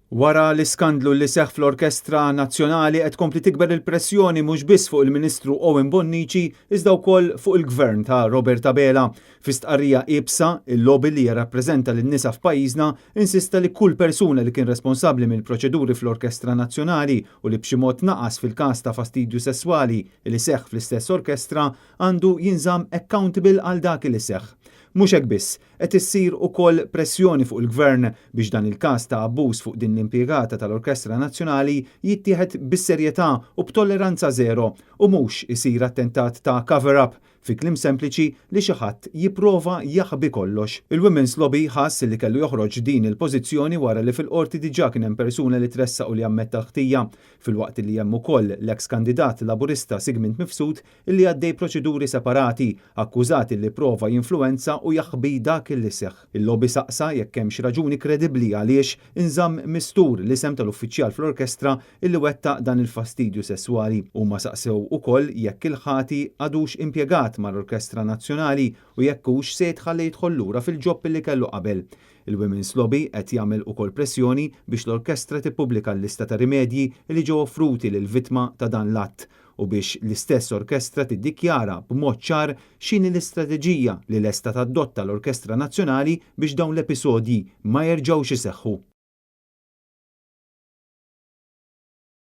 Wara l-iskandlu li seħħ fl-Orkestra Nazzjonali qed tkompli tikber il-pressjoni mhux biss fuq il-Ministru Owen Bonnici iżda wkoll fuq il-Gvern ta' Robert Abela. Fi stqarrija iebsa, il-lobby li jirrappreżenta lin-nisa f'pajjiżna insista li kull persuna li kien responsabbli mill-proċeduri fl-Orkestra Nazzjonali u li b'xi mod naqas fil-każ ta' fastidju sesswali li seħħ fl-istess orkestra għandu jinżamm accountable għal dak li seħħ. Mhux hekk biss, qed issir ukoll pressjoni fuq il-Gvern biex dan il-każ ta' abbuż fuq din l-impjegata tal-Orkestra Nazzjonali jittieħed bis-serjetà u b'tolleranza żero u mhux isir attentat ta' cover-up, fi kliem sempliċi li xi ħadd jipprova jaħbi kollox. Il-Women's Lobby ħass li kellu joħroġ din il-pożizzjoni wara li fil-Qorti diġà kien hemm persuna li tressaq u li ammetta l-ħtija, filwaqt li hemm ukoll l-eks kandidat Laburista Sigmund Mifsud illi għaddej proċeduri separati, akkużat illi prova jinfluwenza u jaħbi dak illi seħħ. Il-lobby saqsa jekk hemmx raġuni kredibbli għaliex inżamm mistur l-isem tal-uffiċjal fl-orkestra illi wettaq dan il-fastidju sesswali. Huma saqsew ukoll jekk il-ħati għadux impjegat mal-Orkestra Nazzjonali u jekk hux se jitħalla jidħol lura fil-job illi kellu qabel. Il-Women's Lobby qed jagħmel ukoll pressjoni biex l-orkestra tippubblika l-lista ta' rimedji li ġew offruti lill-vittma ta' dan l-att u biex l-istess orkestra tiddikjara b'mod ċar x'inhi l-istrateġija li lesta tadotta l-Orkestra Nazzjonali biex dawn l-episodji ma jerġgħux iseħħu.